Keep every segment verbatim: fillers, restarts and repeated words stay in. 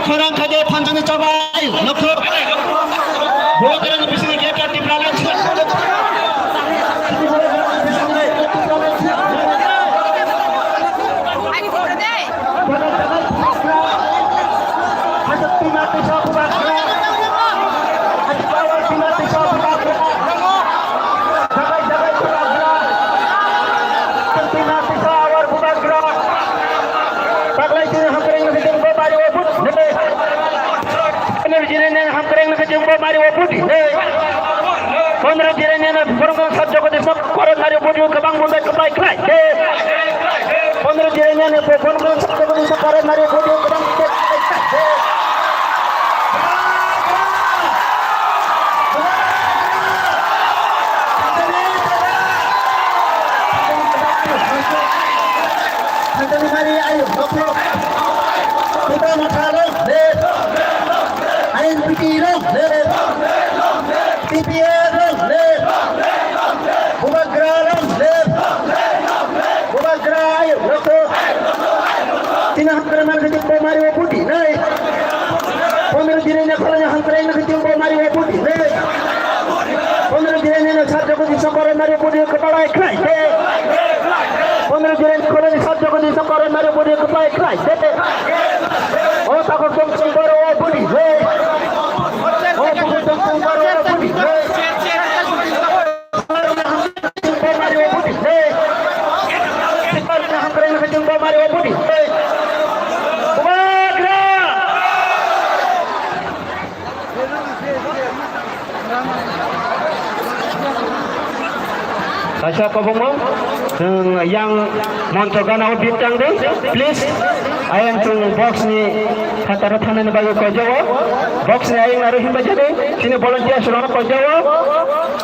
Khorang khaide phanjani chabai, nokho. Bo kerang bisini gate Tipra Alliance. Taglai tini hamkrai nang sijung bo mari o but ne. Pondro jire nang hamkrai nang sijung bo mari o but ne. Pondro jire nang borong sat joko de sok korot mari o but kabang bundai kapai khlai de. Pondro jire nang bo borong sat joko de sok korot mari o but kabang bundai kapai khlai de. Haitani mari ayo, nokro. Kuda motha long live. I N P T long live. T P F long live. Bubagra long live. Bubagra ayo, nokro. Tina hamkrai mari kiti bo mari o puti nai. Pondro jire nya khala nya hamkrai na kiti bo mari o puti nai. Pondro jire nya na sat joko di sokore mari o puti kapalai khlai de. Pondro jire nya khala nya sat joko di sokore mari o puti kapalai khlai de. O tako tong tong baro o puti nai. O tako tong tong baro o puti nai. Kaisa kobongma, chwng yang moncho gana o beat tang di, please. Ayang chwng box ni phataro thanani bagwi koijao. Box ni ayang naro himba jadi, chini volunteers rok koijao.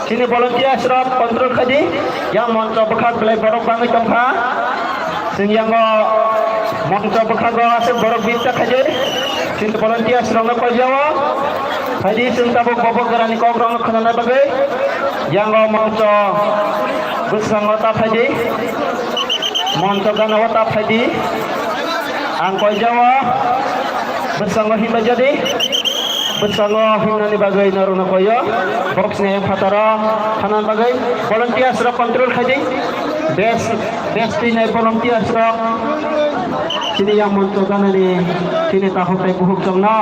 Chini volunteers rok control khaidi, yang moncho bwkhak belai borok bangwi tongkha. Chwng yango moncho bwkhago aswk borok beat ta khaidi. Chini volunteers rokno koijao. Khaidi chwng tabuk bobo gorani kok rokno khwnana bagwi. Yango moncho bwskango ta phaidi. Moncho gana o ta phaidi. Ang koijao. Bwskango himba jadi. Bwskango himnani bagwi norokno koyo. Box ni phataro thanani bagwi volunteers rok control khaidi. Best, best twi nai volunteers rok. Chini yang moncho ganani chini takhuk tei bukhuk chongno.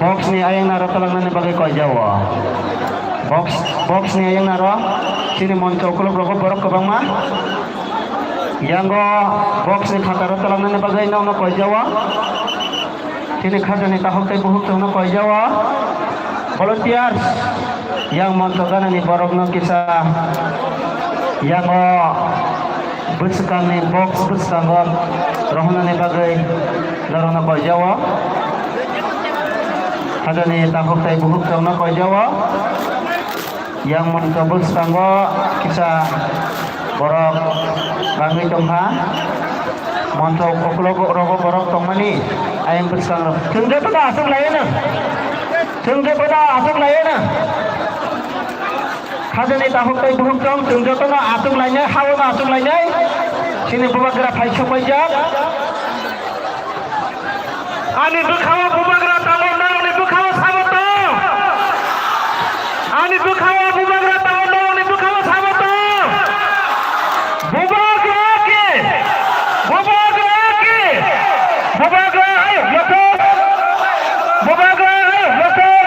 Box ni ayang naro talangnani bagwi koijao. Box, box ni ayang naro chini moncho ukulok rogo borok kwbangma. Yango box ni phataro talangnani bagwi nokno koijao. Chini khajani takhuk tei bukhuk chongno koijao. Volunteers, yang moncho ganani borokno kisa yango bwskangni box bwskango rohornani bagwi norokno koijao. Khajani takhuk tei bukhuk chongno koijao. Yang moncho bwskango kisa borok bangwi tongkha. Moncho ukologo rogo borok tongmani ayang bwskango. Chwng jotono aswk laiyano. Chwng jotono aswk laiyano. Khajani takhuk tei bukhuk chong chwng jotono aswk lainai, haono aswk lainai. Chini bubagra phai sokpaijak. Ani bwkhao bubagra tongo, norokni bwkhao sabo tong. Ani bwkhao bubagra tongo, norokni bwkhao sabo tong. Bubagra ki? Bubagra ki? Bubagra ayuk losok. Bubagra ayuk losok.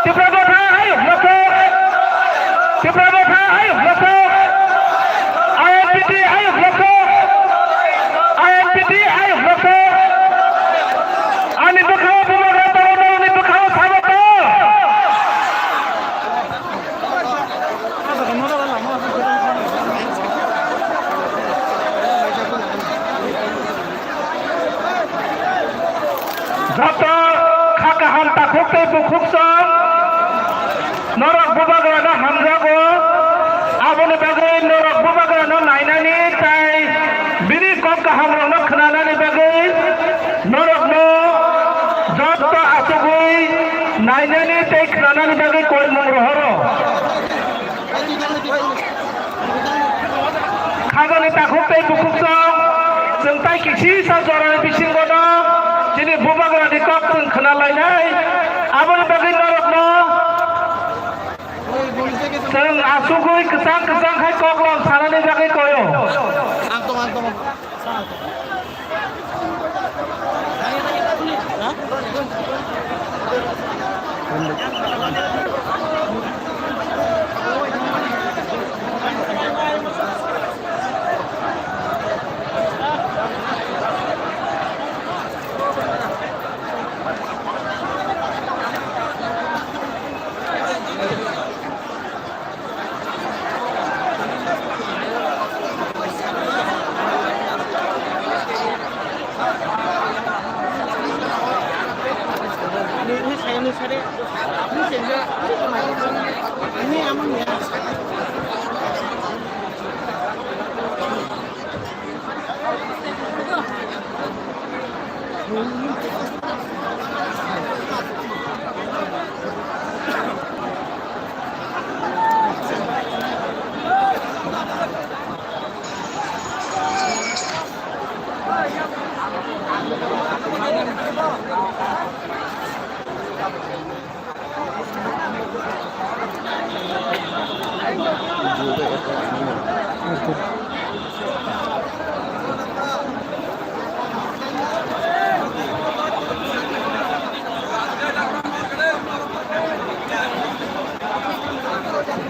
Tipra Motha ayuk losok. Tipra Motha ayuk losok. I N P T ayuk losok. I N P T ayuk losok. Ani bwkhao bubagra tongo, norokni bwkhao sabo tong. Joto kha kaham takhuk tei bukhuk song norok bubagrano hamjago, aboni bagwi norok bubagrano nainani tei bini kok kahamrokno khwnanani bagwi norokno joto achugwi nainani tei khwnanani bagwi koimung rohoro. Khajani takhuk tei bukhuk song, chwng tai kisisa jorani bisingo no chini bubagra Ni kok chwng khna lainai, aboni bagwi norokno chwng asugwi kwchang kwchang khai kok lom sanani bagwi koyo.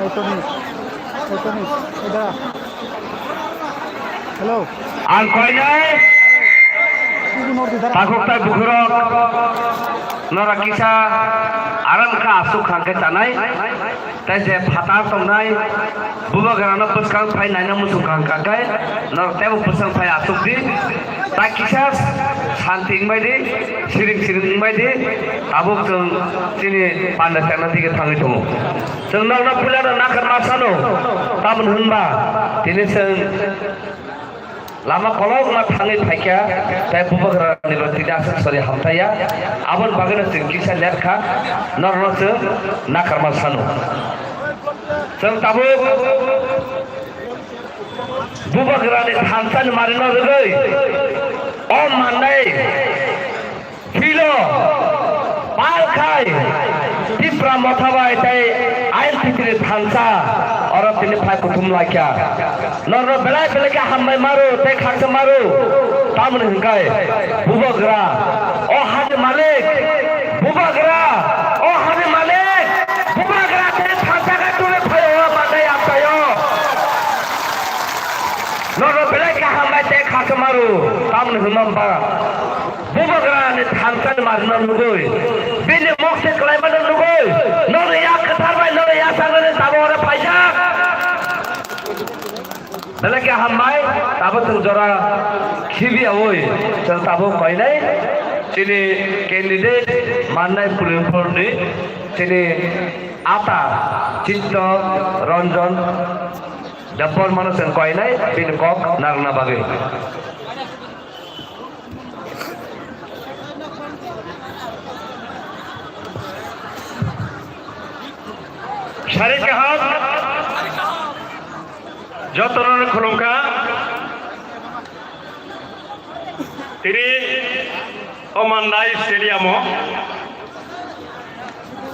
Hey, Tony. Hey, Tony. Hey, da. Hello. Ang koinai. Takhuk tai bukhurok. Norok kisa aram kha asuk khang khe chanai. Tai je phatar tongnai. Bubagrano bwskang phai naina muchung khang kha khe. Norok tebo bwskang phai asuk di. Tai kisa santi wngbai di. Siring siring wngbai di. Tabuk chwng chini panda chana dige thangwi tongo. Chwng nokno puilano nakarma sano, tamoni hwnba tini chwng lama kolokma thangwi phaikha, tei bubagrani bo tini aswk sori hamtaiya, aboni bagwino chwng kisa lerkha, norokno chwng nakarma sano. Chwng tabuk bubagrani thansani marino rwgwi o mannai Philo, palkhai, Tipra motha bai tei ain pitri thansa, oro tini phai kuthum laikha. Norno belai belai khe hambai maru, tei khaksa maru. Tamoni hwnkhai, bubagra, o hani malik, bubagra, o hani malik, bubagra tei thansa khe tuli phaio, o mandai amtaio. Norno belai khe hambai tei khaksa maru, tamoni hwnma ba. Bubagrani thansani marino nugwi, bini mokse kwlaimano nugwi, nono yak kwthar bai nono yachaklani tabuk oro phaijak. Belai khe hambai, tabuk chwng jora khibiyaui chwng tabuk koinai chini candidate mannai puripurni chini ata Chitto Ranjan Debbarmano chwng koinai bini kok narwkna bagwi. Sari kaham, jotono khulumkha. Tini o Mandai stadium o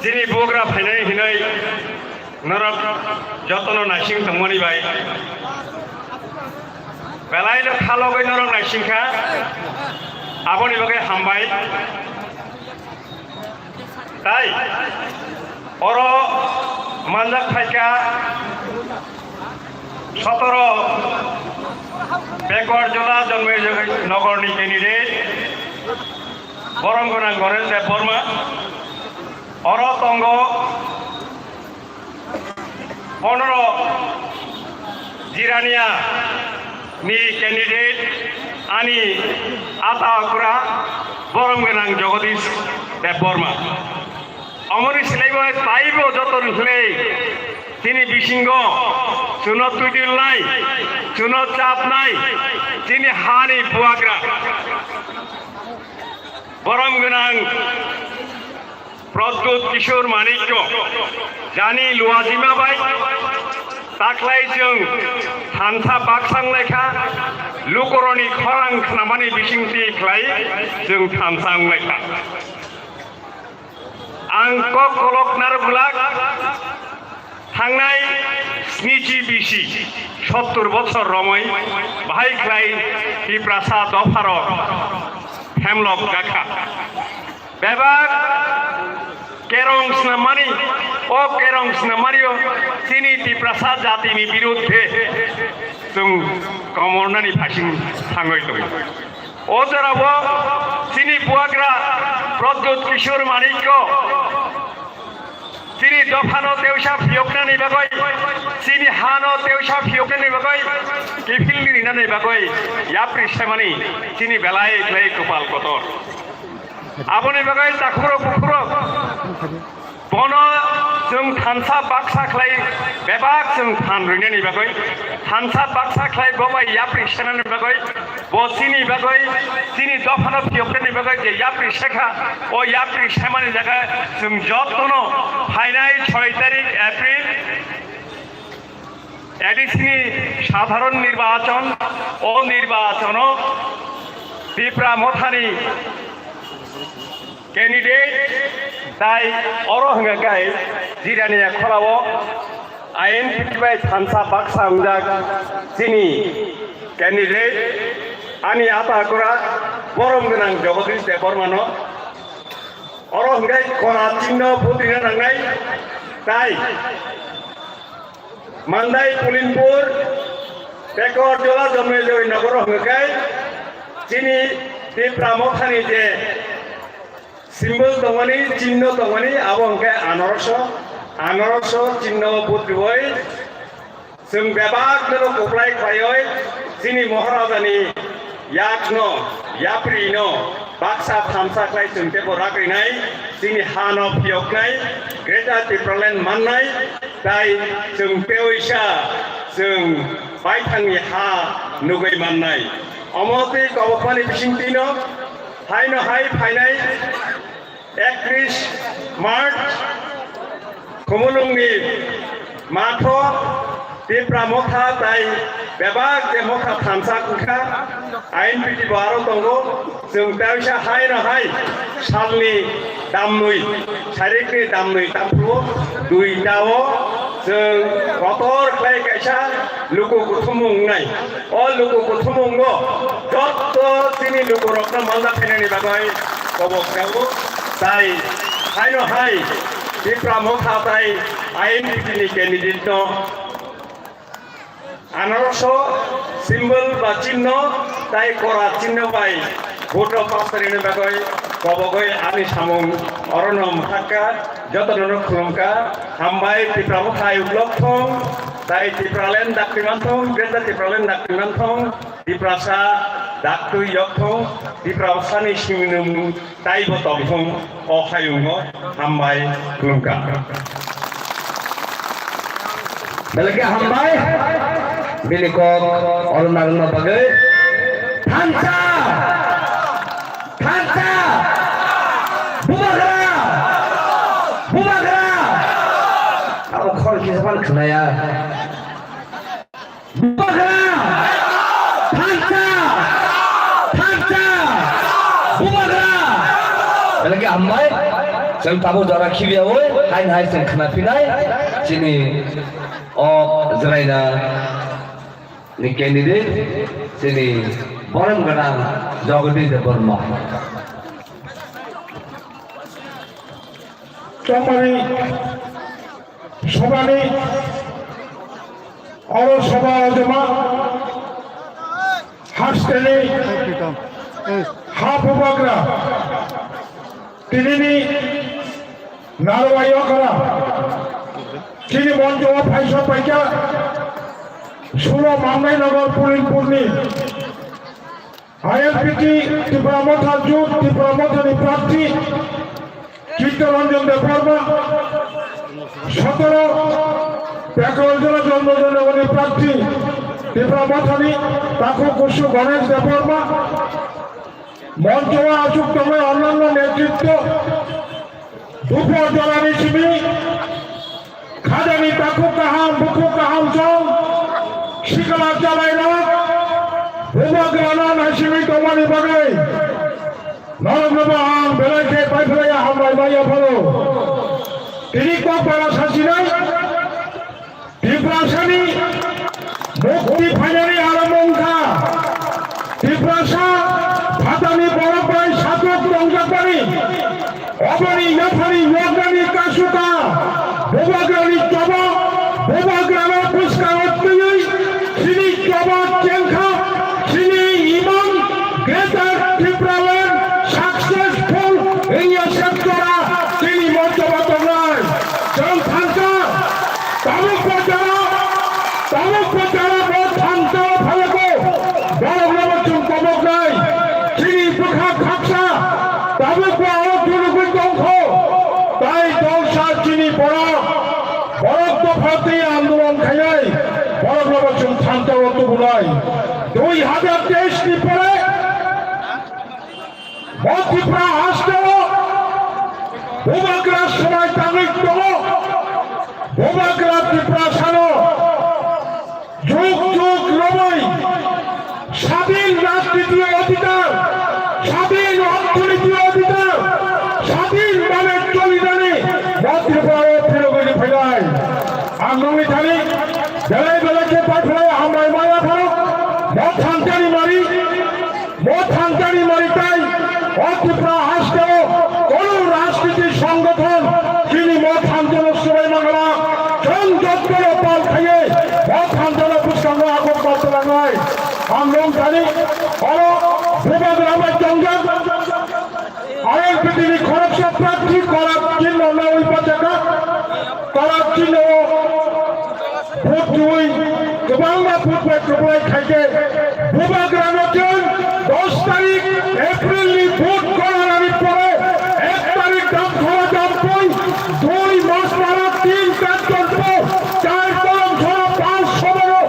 chini bubagra phainai hinwi norok jotono naising tongmani bai. Belai no khalogwi norok naisingkha, aboni bagwi hambai. Tai oro manjak phaikha sotoro Bekor Jola Jonmoi Nogorni candidate borom gwnang Goren Debbarma. Oro tongo Pondro Jirania ni candidate ani ata okra borom gwnang Jagadish Debbarma. Omoni silaibo taibo joto ni silai tini bisingo chuno twidilnai, chuno chapnai, tini hani buagra borom gwnang Pradyut Kishore Manikya, jani luajima bai taklai chwng thansa baksang laikha, Lukurokni khorang khnamani bisingtwi khlai chwng thansa wnglaikha. Ang kok kolok narwk glak, thangnai sniji bisi sottur bochor romwi bahai khlai Tiprasa dopharok hemlok jakha. Bebak kerong snammani, o kerong snammanio chini Tiprasa jatini biruddhe chwng komornani phasing thangwi tongo. O jorao chini bubagra Pradyut Kishore Manikya chini dophano tewsa phiyoknani bagwi, chini hano tewsa phiyoknani bagwi, kiphilni rinani bagwi yapri semani chini belai belai kopal kotor. Aboni bagwi takhukrok bukhukrok bono chwng thansa baksa khlai bebak chwng than rwinani bagwi, thansa baksa khlai bo bai yapri senani bagwi, bo chini bagwi, chini dophano phiyoknani bagwi je yapri sekha, o yapri semani jaga chwng jotono phainai soi tarik April A D C ni sadharon nirbachon, o nirbachono Tipra Mothani candidate tai oro hwnga kai Jirania khorao I N P T bai thansa baksa wngjak chini candidate ani ata kura borom gwnang Jagadish Debbarmano oro hwngai kora chinno vote rina nangnai tai Mandai Pulinpur, Pekor Jola Jomai Joi Nogoro hwnga kai, chini Tipra Mothani je symbol tongmani, chinno tongmani, abo hwnkhe anorso, anorso chinno vote rwoi, chwng bebak nono kwplai khlaioi, chini Maharajani yakno, yaprino, baksa thansa khlai chwng teibo rak rinai, chini hano phiyoknai, Greater Tipraland mannai, tai chwng teoisa chwng baithangni ha nugwi mannai. Omo twi kobokmani bisingtwino haino hai phainai ektrish March Khumulwngni matho Tipra Motha tai bebak je motha thansa wngkha, I N P T bo aro tongo. Chwng teisa hai no hai salni damnwi, sarikni damnwi taphuru duitao chwng kotor khlai kaisa luku kuthumung wngnai. O luku kuthumungno jotto chini lukurokno manja phainani bagwi kobok jago. Tai haino hai Tipra Motha tai I N P T ni candidate no anorso symbol ba chinno tai kora chinno bai vote rok pass khainani bagwi kobogwi ani samung orono mwthakka, jotono khulumkha, hambai Tipra Motha ayuk lok thung, tai Tipraland dakti man thung, Greater Tipraland dakti man thung, Tiprasa daktwi yok thung, Tiprasani singnung taibo tong thung, o hayungo hambai khulumkha. Belai khe hambai, bini kok oro narwkna bagwi. Thansa! Thansa! Bubagra! Bubagra! Abo khoroksa phano khwnaya. Bubagra! Thansa! Thansa! Bubagra! Belai khe hambai, chwng tabuk jora khibiyaui, haino hai chwng khna phinai, chini o Jwraina ni candidate, chini borom gwnang Jagadish Debbarma. Chongmani sobani oro soba ojoma hasteni ha bubagra tinini narwai okra chini monjo o phaisa paikha sulo Mangnai Nagar Pulinpurni I N P T Tipra Motha Jut Tipra Mothani prarthi Chittaranjan Debbarma, sotoro Pekor Jola Jomai Joi Nogorni prarthi Tipra Mothani Takhuk Kusu Ganesh Debbarma, moncho o achuk tongnai onnanno netritto, Dupor Jolani simi, Khajani takhuk kaham, bukhuk kaham chong, sikla chalairok, Bubagrano naisingwi tongmani bagwi norokno bo ang belai khe paiphlaiya hambai maya phano. Tini kok bara sachinai Tiprasani mukti phainani aro mungkha. Tiprasa phatani borok bai satok tongjakmani. Oboni yaphani yoknani kasuka, Bubagrani choba, Bubagrano bwskango twiwi, chini choba chengkha, chini imang Greater Tipraland successful wngya sektora chini mochoba tongnai. Chwng thangkha, tabuk bo jora, tabuk bo jora bo thangkha phaiyago, borokno bo chwng koboknai, chini bwkha khaksa, tabuk bo aro phunugwi tongkho. Tai dolsa chini borok, borok dopha twi andolon khainai, borokno bo chwng thansa o tubunai. Dui hajar teis ni pore bo Tripura hasteo Bubagra swmai tangwi tongo. Bubagra Tiprasano Jug jug romwi swadhin rajniti odhikar, swadhin orthoniti odhikar, swadhin bhabe cholinani bo Tripura o phirogwi phainai. Ang nungwi thani belai belai khe paiphlai hambai maya phano bo thangkani mari. Mo thangkani mari tai, o Tripura hasteo kono rajniti songothon chini mo thangtono swbai mangala, chwng jotono pal khaiwi mo thangtono bwskango agok ma twlangnai. Ang nung thani oro Bubagra bai tongjak, I N P T ni khoroksa prarthi Korap Chinno nawi pachaka, Korap Chinno o Vote twi kwbangma vote bai kwplai khaikhe Bubagrano chwng dos tarik April ni vote kwrwnani pore ek tarik Damkhora Jampui, dui Masmara, tin Kanchanpur, char Kolomsora, panch Sobayo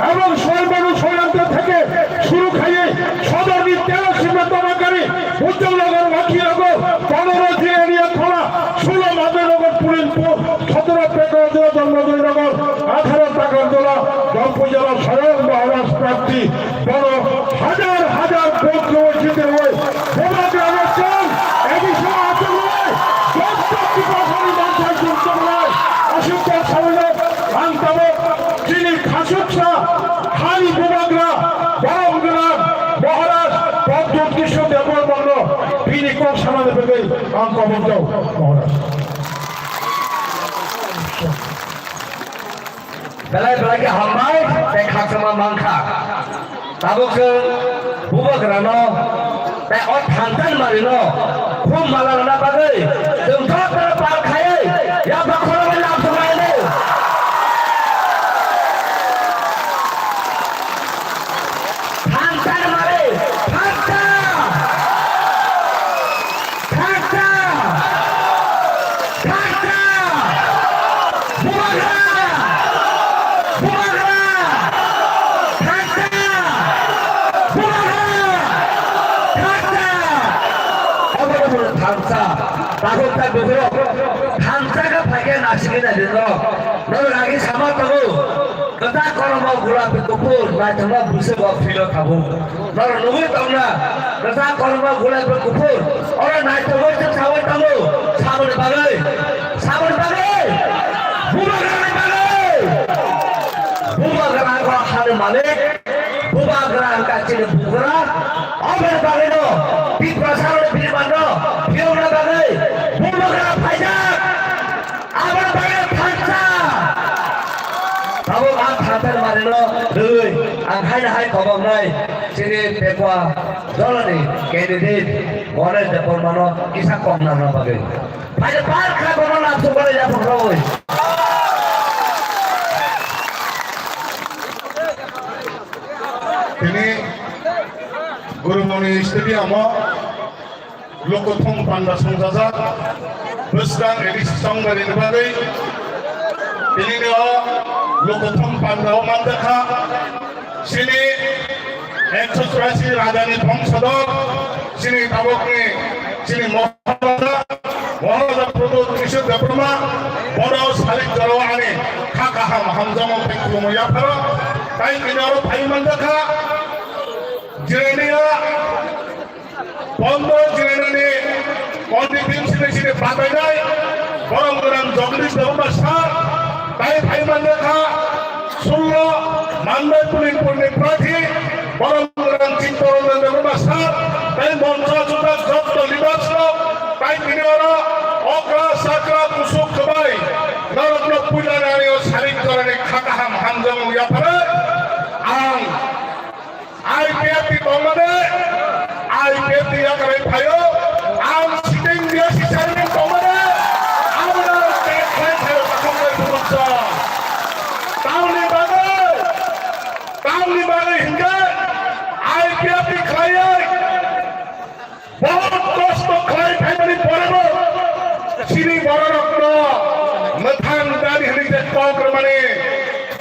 ebong soi Manu Soyanta theke suru khaiwi sodorni tero Simna Tabakari, Ujjwal Nagar, Wakhi Nagar, ponero Jirania Thola, sulo Madanagar, Purinpur, sotoro Pekarajola, Janmadanagar, atharo Takarjola, Jampuijala, Sayan Maharaj prarthi, bono hajar hajar vote rwi jitirwi, Bubagrano chwng, A D C achuk rwi, joto Tiprasani manthai chwng chongnai, aswk ta sawi ang tabuk chini khasuksa hani Bubagra, borom gwnang Maharaj Pradyut Kishore Debbarmano bini kok sanani bagwi ang kobok jao, Maharaj. Belai belai khe hambai tei khakchangma mankha. Tabuk chwng Bubagrano tei o Thantan Marino khum mala rwna bagwi chwng jotono pal khaiwi yapha khoroknwi lamsok lainai. Thantan Mari, Thanta! Thanta! Thanta! Bubagra! Bubagra! Thanta! Bubagra! Thanta! Obo obo thansa. Takhuk tak bukhurok. Thansa khe phaikhe nasikhe naidi norok. Norok agi sama tongo. Kwchak kormo gulapi kuphur naithokma bwswk o philo tabuk. Norok nugwi tongna, kwchak kormo gulapi kuphur. Oro naithokgwi chwng sawi tongo. Saboni bagwi, saboni bagwi, Bubagrani bagwi. Bubagra wngkha hani malik, Bubagra wngkha chini bugra. Aboni bagwino Tiprasarokni bini manno phiyokna bagwi Bubagra phaijak. Aboni bagwi thansa. Tabuk ang Thantan Marino rwui ang haino hai koboknai chini Pekwa dolani candidate Ganesh Debbarmano kisa kok narwkna bagwi. Phaino par kha bono lamsok bai yapha rwui. Tini Gurumoni Stadium o Lokothong panda songjajak bwskang A D C chongbarini bagwi. Tinini o Lokothong panda o manjakha chini ekso churasi rajani bongsodo, chini tabukni, chini Maharaja, Maharaja Pradyut Kishore Debbarma, bono salik jorao ani kha kaham hamjakmung tei khulumung yapharo. Tai tini oro phai manjakha. Chirenia, Pondo Chireniani constituency ni sini batainai, Borom Gwnang Jagdish Debbarma sir, tai phaiman lekha, sullo, Mandai Pulinpurni prarthi, Borom Gwnang Chittoranjan Debbarma sir, tai moncho juda jotto leaders rok, tai tini oro okra, sakra, kusuk, kwbai, norokno puila nani o sarik jorani kha kaham hamjakmung yapharwi, ang I P F T tongmani, I P F T yakarwi phaio, ang sitting D S C chairman tongmani, abono check khlai phaio, takhuk bai phunuksa. Tamni bagwi, tamni bagwi hinkhe I P F T khlaiwi, Bahut kosto khlai phaimani porebo chini bororokno mwthang dani hwnwi je kok rwmani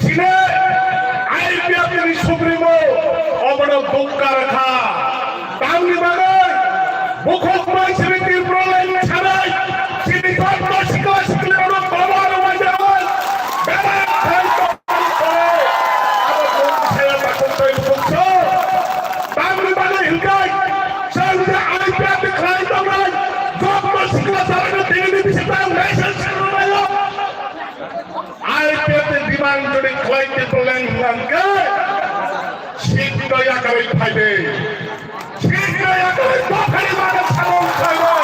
chini I P F T ni supremo obono bukka rwkha. Tamni bagwi bukhuk bai chini Tipraland sanai chini jotto sikla siklirokno kobar rwmani bagwi belai khlai Tamni bagwi hinkhe chwng je I P F T khlai tongnai jotto sikla sarano tini ni bisingtwi ang message rwlaio. I P F T demand jodi khlai Tipraland hwnkhe sikno yakarwi phaidi. Sikno yakarwi dophani bagwi samung khlaiwi.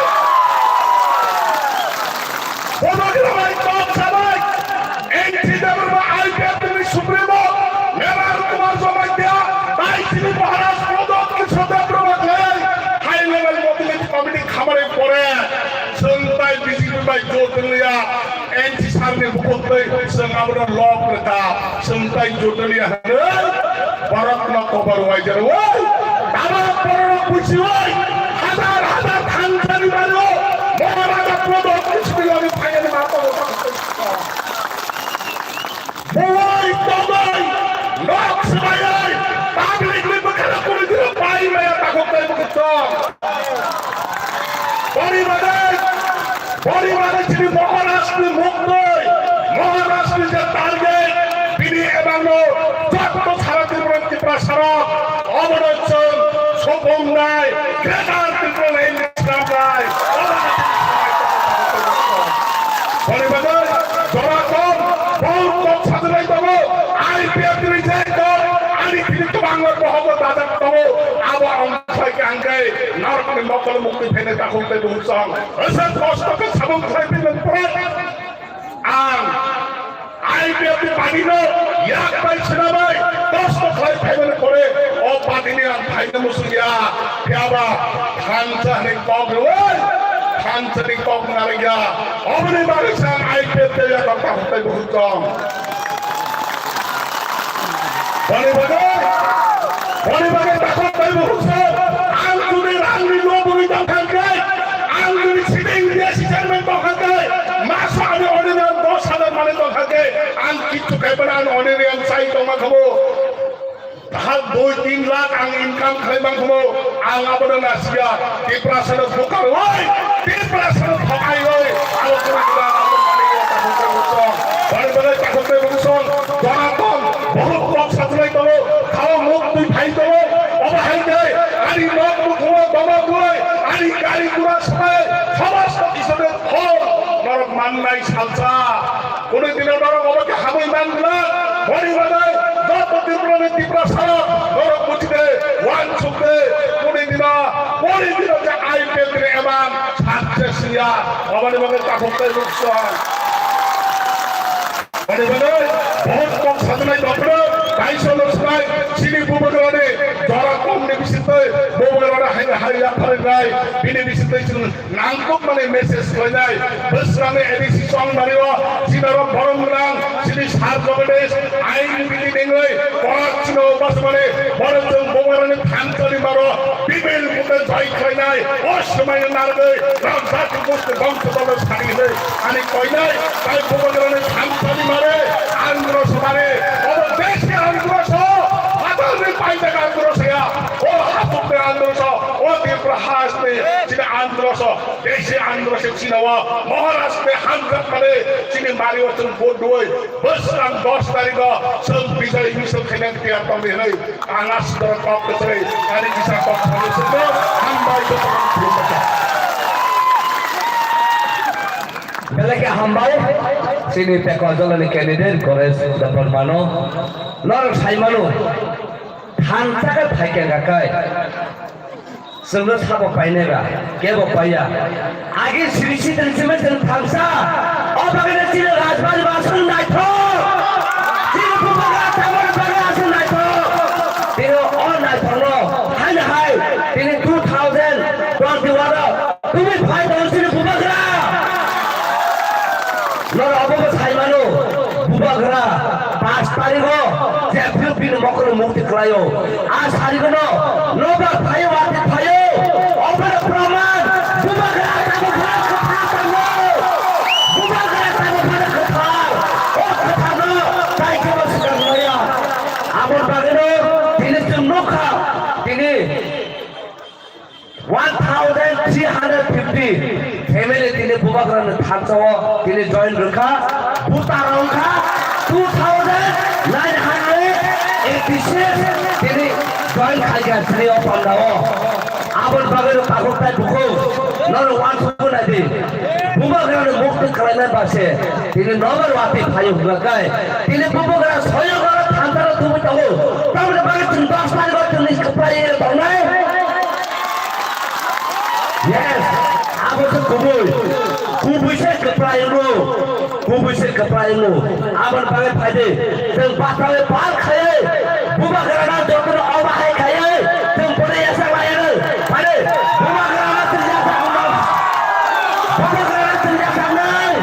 Bono gwnangwi kok sabai, N T Debbarma I P F T ni Supremo, Meral Kumar Jamatia, tai chini Maharaj Pradyot Kishore Debbarma khlai, high level mobility committee khamari pore, chwng tai B J P bai jotwng liya, N T sir ni bukhuk twi chwng abono lob rwkha, chwng tai jotwng liya hwnwi, borokno kobar waijarwi, tabok borok buchiwi, hajar hajar thansani bario, Maharaja Pradyot Kishore Debbarma phainani ma tongo. Buwai tongwi nok swmaiwi public ni bwkhano kunu dino pai maya takhuk tei bwkhwtwng. Boni bagwi, boni bagwi chini Maharaj ni muktwi, Maharaj ni je target, bini emangno jotto sara Tripura, Tiprasa rok, obono chwng supungnai, Greater Tipraland Boni bagwi jora kom, bahut kom sajagwi tongo. I P F T ni je kom, ani thini kwbangma bohogo dajak tongo. Abo ang sai khe ang khe narokni mokol mukti phainai takhuk tei bukhuk song. Ese kosto khe samung khlai twi nang pore. Ang I P F T party no yak bai sina bai kosto khlai phaimani pore o party ni ang phaina muchung ya. Phiya ba thansa ni kok rwui, thansa ni kok narwk ya. Oboni bagwi sa ang I P F T ya kok ta hutai buhut tong. Boni bagwi, boni bagwi ta kok tai buhut tong. Ang jodi rang ni no bwrwi tong thang khe, ang jodi sitting D S C chairman tong thang khe, maso ani onini ang dos hajar manwi tong thang khe, ang kichu khai mano, ani onini ang chai tongma khabo. Hal dui tin lakh ang income khlai mang khabo, ang abono nasia, Tiprasa no bukarwi, Tiprasa no thokai oi, alo kuri gula alo mani o takhuk tei buhut tong. Boni bagwi takhuk tei buhut tong, jora tong, buhut kok sajlai tongo, khao muk twi phai tongo, obo hai khe, ani nok bukhungo bomo twi, ani gari gura swbai, somosto kisore phol norok mannai salsa. Kunu dino norok obo khe hamwi man glak, boni bagwi joto Tripura ni Tiprasa rok norok buchide, wansukde, kunu dino, boni dino je I P F T ni emang success ya, oboni bagwi takhuk tei buhut tong. Boni bagwi bohot kok sajlai tongphuru, kaisa no swbai, chini bubagrani jora komni bisingtwi, bubagrani hai, hai yapharwi nai, bini bisingtwi chwng nangkukmani message khlainai. Bwswkangni A D C chongbario, chini oro borom gwnang, chini sar Jagadish, ain bini nengwi, korak chino basmani, borok chwng bubagrani thansani maro, Bibil buke jai khlainai, o swmaino narwgwi, rok jati gosti bongso dolo sari hinwi, ani koinai, tai bubagrani thansani mare, Androso mare, obo desi Androso, hatalni paidaka Androso ya, o hapukni Androso, o Tripura hasteni, chini Androso, desi androso chinawa, Maharashtra hamjak mane, chini mario chwng vote doi, bwswng dos tarikh o, chwng bijay misal khainai tiyar tongdi hinwi, ang aswk kok kwchwrwi, ani kisa kok salo sukno, hambai kwchwrang khulumbacha. Belai khe hambai, chini Pekwa Jolani candidate Goresh Debbarmano, norok saimano, thansa khe phaikha kha kai. Chwngno sabo painai ba, kebo paiya. Agi siri sitri sima chwng thansa. O bagwino chini Rajbari ba aswk naithok. Chini bubagra tangmani bagwi aswk naithok. Tini o naithokno haino hai tini two thousand twenty-one o tubui phai tongo chini bubagra. Norok obobo sai mano, bubagra pas tarigo jephru bini mokolo mukti khlaio. A sarigwno nobar phaio, watwi phaio. Obono praman, bubagra tabuk phano kwthar tongo. Bubagra tabuk phano kwthar. O kwtharno tai kebo swkang maya. Aboni bagwino tini chwng nukha, tini one thousand three hundred fifty family tini bubagrani thansa-o tini join rwkha. Voter wngkha two thousand nine hundred eighty-six tini join khaikha chini o panda-o. Aboni bagwi rok takhuk tai bukhuk norok uansukgwi naidi. Bubagrani mukti khlainai ba se tini nobar watwi phaio hwnba kai. Tini bubagra soyok oro thansa-o tubui tongo. Tamoni bagwi chwng dos tarikh o chwngni kwplai tongnai. Yes, abo se kubui. Kubui se kwplai wngo. Kubui se kwplai wngo. Aboni bagwi phai di. Chwng bathai bar khaiwi, bubagrano jotono obo hai khaiwi, chwng bono yachak lai wngo. Phai di, bubagrano chwng yachak wngo. Bubagrano chwng yachak nai.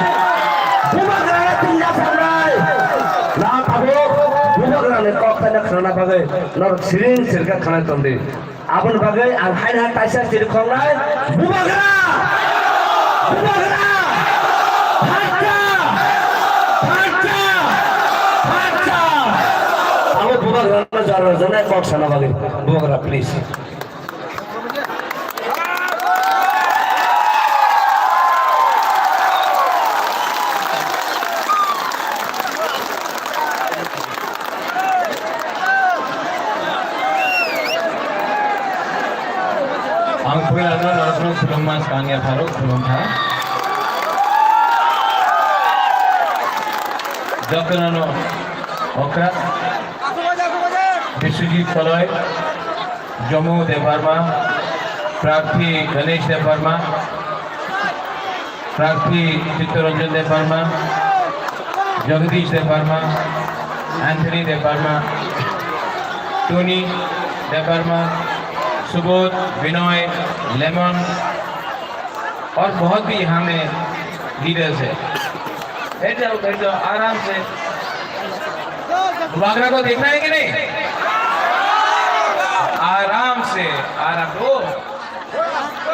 Bubagrano chwng yachak nai. Na tabuk bubagrani kok thaino khnana bagwi norok siring sirkha khna tongdi. Aboni bagwi ang haino ha kaisa chirikhoknai, bubagra! Bubagra! Pharsa! Pharsa! Pharsa! Abo bubagrano jora rwjaknai kok sana bagwi. Bubagra, please. Ang puila no norokno khulumma swkang ya pharo khulumkha. Jotono no okra Biswajit Koloi, Jomo Debbarma, Prarthi Ganesh Debbarma, Prarthi Chittaranjan Debbarma, Jagadish Debbarma, Anthony Debbarma, Tony Debbarma, Subodh, Binoy, Lemon, और बहुत भी यहाँ में लीडर्स है। बैठ जाओ, बैठ जाओ, आराम से। बुबागरा को देखना है कि नहीं? आराम से, आराम। ओ,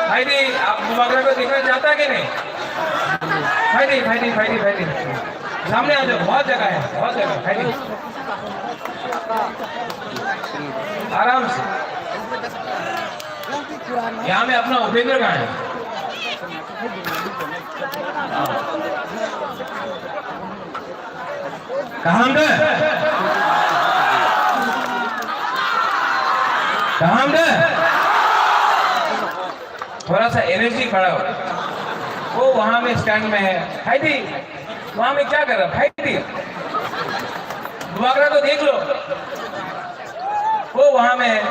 भाईडी, आप बुबागरा को देखना चाहता है कि नहीं? भाईडी, भाईडी, भाईडी, भाईडी। सामने आ जाओ, बहुत जगह है, बहुत जगह है, भाईडी। आराम से। यहाँ में अपना उपेंद्र कहाँ है? कहाँ पे? कहाँ पे? थोड़ा सा एनर्जी बढ़ाओ। वो वहाँ में स्टैंड में है। भाई जी, वहाँ में क्या कर रहा है? भाई जी, बुबागरा को देख लो। वो वहाँ में है।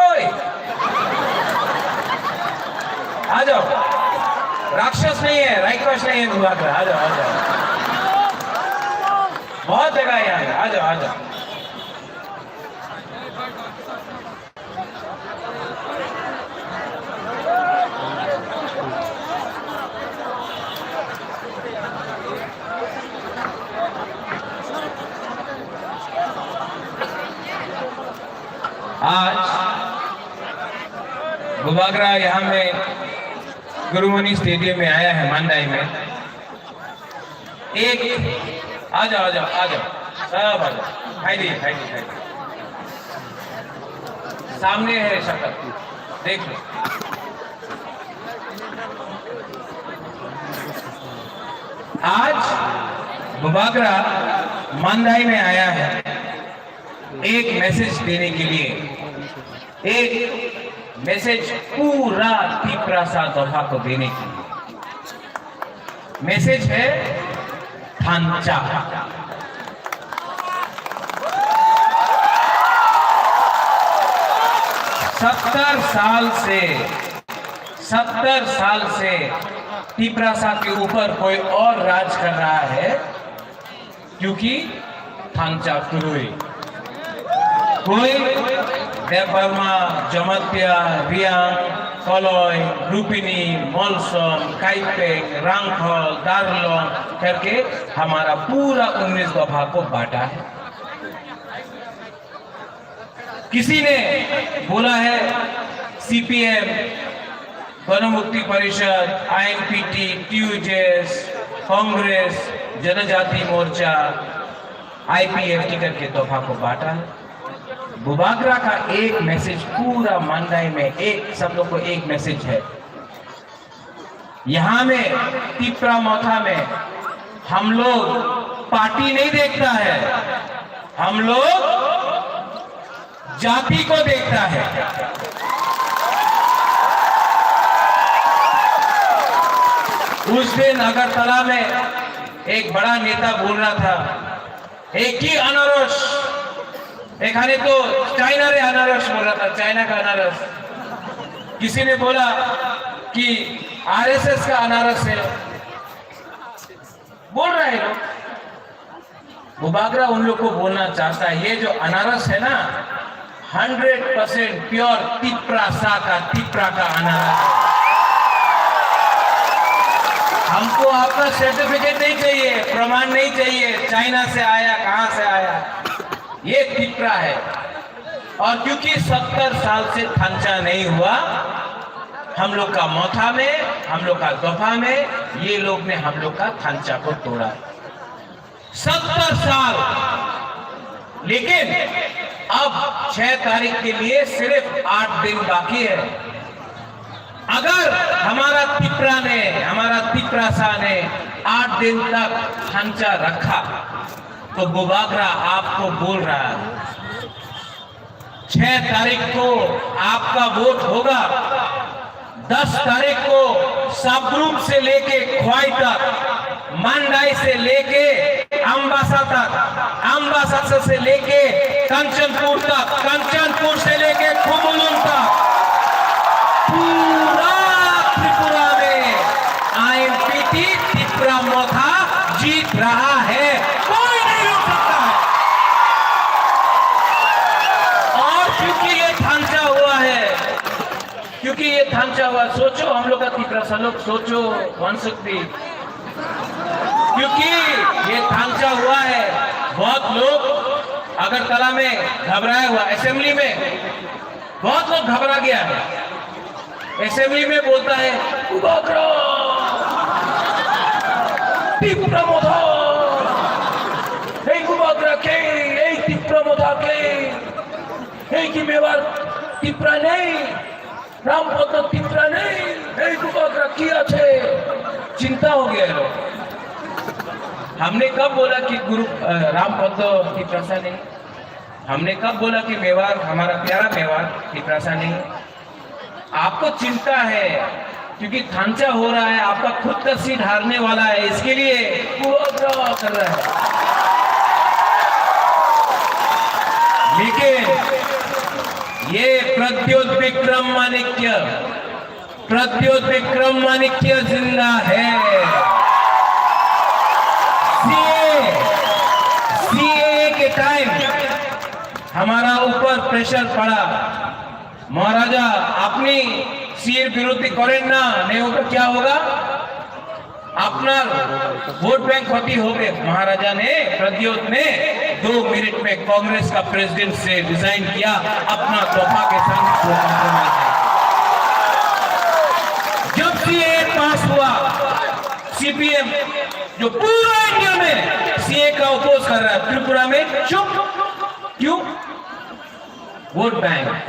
ओए! आ जाओ। राक्षस नहीं है, राक्षस नहीं है बुबागरा। आ जाओ, आ जाओ। बहुत जगह है यहाँ पे। आ जाओ, आ जाओ। आज बुबागरा यहाँ में गुरुमणि स्टेडियम में आया है, मांडाई में। एक, आ जाओ, आ जाओ, आ जाओ, सब आ जाओ। भाई जी, भाई जी, भाई जी। सामने है शक्ल, देख लो। आज बुबागरा मांडाई में आया है एक मैसेज देने के लिए, एक मैसेज पूरा तिप्रासा दफा को देने के लिए। मैसेज है थांचा। सत्तर साल से, सत्तर साल से तिप्रासा के ऊपर कोई और राज कर रहा है, क्योंकि थांचा तुरुई। कोई देबबर्मा, जमातिया, रियांग, कलय, रुपिनी, मलसम, काइपेंग, रांखल, दारलोंग करके हमारा पूरा उन्नीस दफा को बांटा है। किसी ने बोला है सीपीएम, गणमुक्ति परिषद, आईएनपीटी, टीयूजेएस, कांग्रेस, जनजाति मोर्चा, आईपीएफटी करके दफा को बांटा है। बुबागरा का एक मैसेज, पूरा मांडाई में एक, सब लोग को एक मैसेज है। यहाँ में, तिप्रा मोथा में, हम लोग पार्टी नहीं देखता है, हम लोग जाति को देखता है। उस दिन अगरतला में एक बड़ा नेता बोल रहा था, एक ही अनारस, এখানে তো চায়নারে আনারস বলা था, चाइना का अनारस। किसी ने बोला कि आरएसएस का अनारस है, बोल रहे हैं लोग। बुबागरा उन लोग को बोलना चाहता है, ये जो अनारस है ना, हंड्रेड परसेंट प्योर तिप्रासा का, तिप्रा का अनारस है। हमको आपका सर्टिफिकेट नहीं चाहिए, प्रमाण नहीं चाहिए, चाइना से आया, कहाँ से आया, ये तिप्रा है। और क्योंकि सत्तर साल से थांचा नहीं हुआ, हम लोग का मोथा में, हम लोग का दफा में, ये लोग ने हम लोग का थांचा को तोड़ा। सत्तर साल, लेकिन अब छह तारीख के लिए सिर्फ आठ दिन बाकी है। अगर हमारा तिप्रा ने, हमारा तिप्रासा ने आठ दिन तक थांचा रखा, तो बुबागरा आपको बोल रहा है, छह तारीख को आपका वोट होगा। दस तारीख को साब्रुम से लेके ख्वाई तक, मांडाई से लेके अम्बासा तक, अम्बासा से लेके कंचनपुर तक, कंचनपुर से लेके खुमुलुंग तक, पूरा त्रिपुरा में आईएनपीटी तिप्रा मोथा जीत रहा है, कोई नहीं रोक सकता है। और क्योंकि ये थांचा हुआ है, क्योंकि ये थांचा हुआ, सोचो, हम लोग का तिप्रासा लोग, सोचो, वन शक्ति, क्योंकि ये थांचा हुआ है। बहुत लोग अगरतला में घबराया हुआ, असेंबली में बहुत लोग घबरा गया है। असेंबली में बोलता है, "बुबागरा, तिप्रा मोथा, এই বুবাগরা কে, এই তিপ্রা মোথা কে, এই কি মেওয়ার তিপ্রা নেই?" रामपद्म तिप्रा नहीं, एक वक्त किया थे। चिंता हो गया है लोग। हमने कब बोला कि गुरु, अ, रामपद्म तिप्रासा नहीं? हमने कब बोला कि मेवाड़, हमारा प्यारा मेवाड़ तिप्रासा नहीं? आपको चिंता है, क्योंकि थांचा हो रहा है, आपका खुद का सीट हारने वाला है, इसके लिए पूरा कर रहा है। लेकिन ये प्रद्युत विक्रम माणिक्य, प्रद्युत विक्रम माणिक्य जिंदा है। सीए, सीए के टाइम हमारा ऊपर प्रेशर पड़ा, महाराजा, अपनी सीए विरोधी करें ना, नहीं होगा क्या होगा? अपना वोट बैंक खत्म हो गए। महाराजा ने, प्रद्योत ने दो मिनट में कांग्रेस का प्रेसिडेंट से रिजाइन किया, अपना दफा के संग वो कॉम्प्रोमाइज नहीं किया। जब सीए पास हुआ, सीपीएम जो पूरा इंडिया में सीए का अपोज कर रहा है, त्रिपुरा में चुप, क्यों? Vote bank.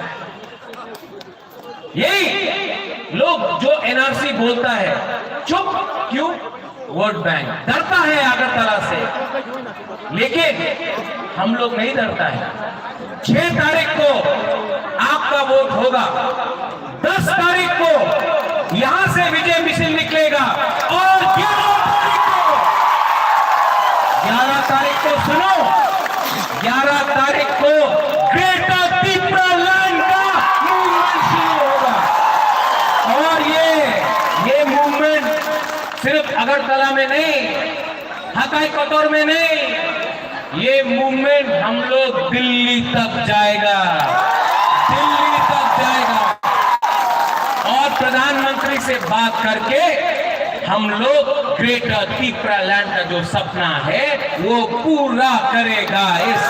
यही लोग जो एनआरसी बोलता है, चुप क्यों? वोट बैंक डरता है अगरतला से, लेकिन हम लोग नहीं डरता है। छह तारीख को आपका वोट होगा, दस तारीख को यहां से विजय मिसिल निकलेगा और ग्यारह तारीख को, ग्यारह तारीख को सुनो, ग्यारह तारीख को ग्रेटर तिप्रा लैंड का मूवमेंट शुरू होगा। और ये, ये मूवमेंट सिर्फ अगरतला में नहीं, हकाई कतर में नहीं, ये मूवमेंट हम लोग दिल्ली तक जाएगा, दिल्ली तक जाएगा। और प्रधानमंत्री से बात करके हम लोग ग्रेटर तिप्रा लैंड का जो सपना है, वो पूरा करेगा इस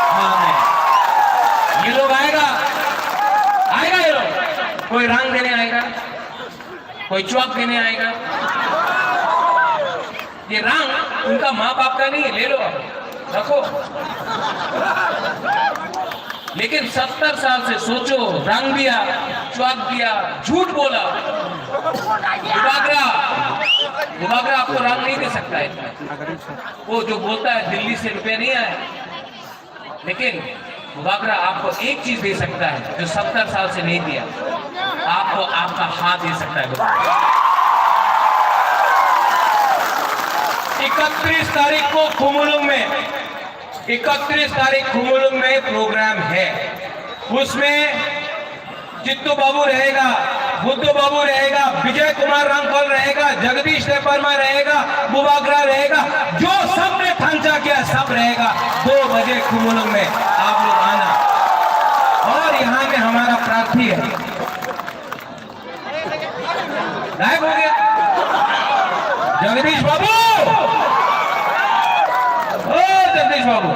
हाँ में। ये लोग आएगा, आएगा ये लोग। कोई रंग देने आएगा, कोई चुआक देने आएगा। ये रंग उनका माँ बाप का नहीं है, ले लो, रखो। लेकिन सत्तर साल से सोचो, रंग दिया, चुआक दिया, झूठ बोला। बुबागरा, बुबागरा आपको रंग नहीं दे सकता है इतना। वो जो बोलता है दिल्ली से रुपया नहीं आया, लेकिन बुबागरा आपको एक चीज दे सकता है जो सत्तर साल से नहीं दिया, आपको आपका हाथ दे सकता है बुबागरा। इकतीस तारीख को खुमुलुंग में, इकतीस तारीख खुमुलुंग में प्रोग्राम है, उसमें चित्तू बाबू रहेगा, बुद्धू बाबू रहेगा, विजय कुमार रामफल रहेगा, जगदीश देबबर्मा रहेगा, बुबागरा रहेगा, जो सबने थांचा किया सब रहेगा। दो बजे खुमुलुंग में आप लोग आना। और यहाँ में हमारा प्रार्थी है, गायब हो गया जगदीश बाबू। ओ जगदीश बाबू,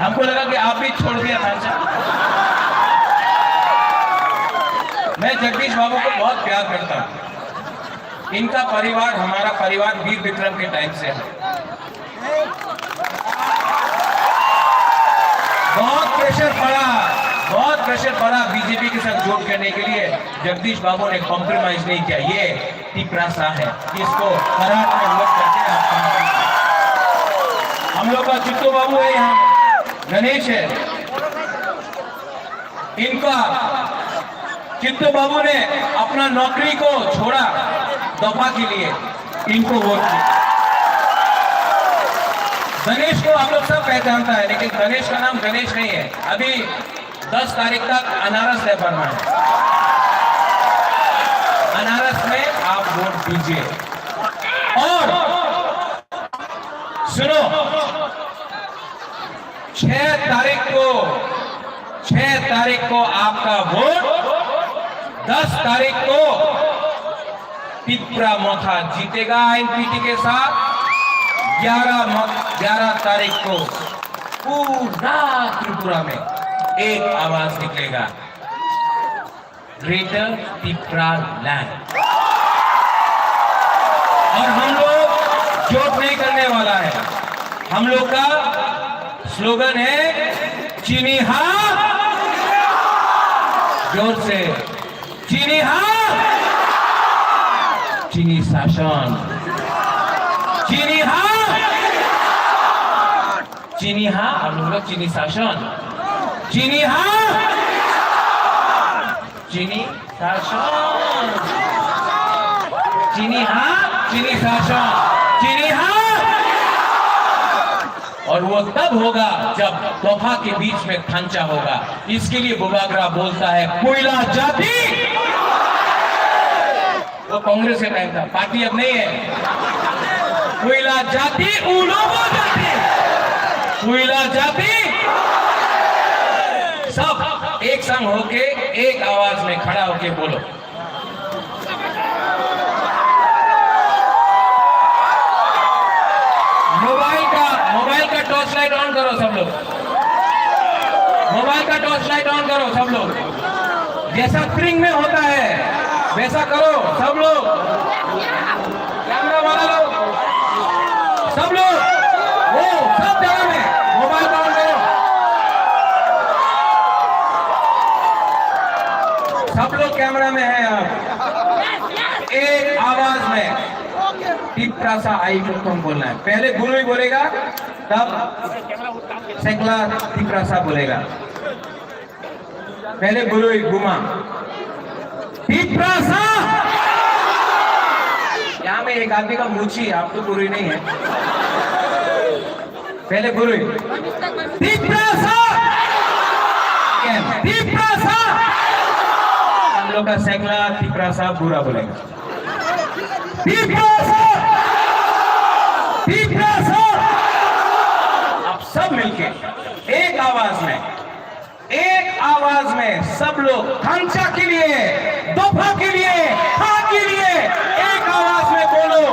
हमको लगा कि आप भी छोड़ दिया था। अच्छा, मैं जगदीश बाबू को बहुत प्यार करता हूँ। इनका परिवार हमारा परिवार वीर विक्रम के टाइम से है। बहुत प्रेशर पड़ा, बहुत प्रेशर पड़ा बीजेपी के साथ जोड़ करने के लिए। जगदीश बाबू ने कॉम्प्रोमाइज नहीं किया। ये तिपरासा है, इसको खराब में मत करके आप काम कीजिए। हम लोग का चित्तू बाबू है यहाँ, गणेश है, इनका चित्तू बाबू ने अपना नौकरी को छोड़ा दफा के लिए, इनको वोट किया। गणेश को आप लोग सब पहचानता है, लेकिन गणेश का नाम गणेश नहीं है। अभी दस तारीख तक अनारस देबबर्मा है। अनारस में आप वोट दीजिए। और सुनो, छह तारीख को, छह तारीख को आपका वोट, दस तारीख को तिपरा मोथा जीतेगा एनपीटी के साथ। ग्यारह म-, ग्यारह तारीख को पूरा त्रिपुरा में एक आवाज निकलेगा, ग्रेटर तिपरा लैंड। और हम लोग जोट नहीं करने वाला है। हम लोग का स्लोगन है, चीनी हाँ, जोर से, चीनी हाँ, चीनी शासन, चीनी हाँ, चीनी हाँ, हम लोग चीनी शासन, चीनी हाँ, चीनी शासन, चीनी हाँ, चीनी शासन, चीनी हाँ। और वो तब होगा जब दोफा के बीच में थांचा होगा। इसके लिए बुबागरा बोलता है, कोयला जाति। वो कांग्रेस के टाइम था, पार्टी अब नहीं है। कोयला जाति, उलोबो जाति, कोयला जाति, सब एक संग होके, एक आवाज में खड़ा होके बोलो। मोबाइल का, मोबाइल का टॉर्च लाइट ऑन करो सब लोग। मोबाइल का टॉर्च लाइट ऑन करो सब लोग। जैसा स्प्रिंग में होता है, वैसा करो सब लोग। कैमरा वाला लोग, सब लोग, वो सब जगह में मोबाइल का ऑन करो। सब लोग कैमरा में हैं आप। एक आवाज में तिप्रासा आई प्रथम बोलना है। पहले गुरुई बोलेगा, तब सेकला तिप्रासा बोलेगा। पहले गुरुई गुमा तिप्रासा। यहाँ में एक आदमी का मुची, आप तो गुरुई नहीं है। पहले गुरुई तिप्रासा। तिप्रासा। हम लोग का सेकला तिप्रासा बुरा बोलेगा। तिप्रासा। तिप्रासा। आप सब मिलके एक आवाज में, एक आवाज में सब लोग थांचा के लिए, दोफा के लिए, खा के लिए एक आवाज में बोलो।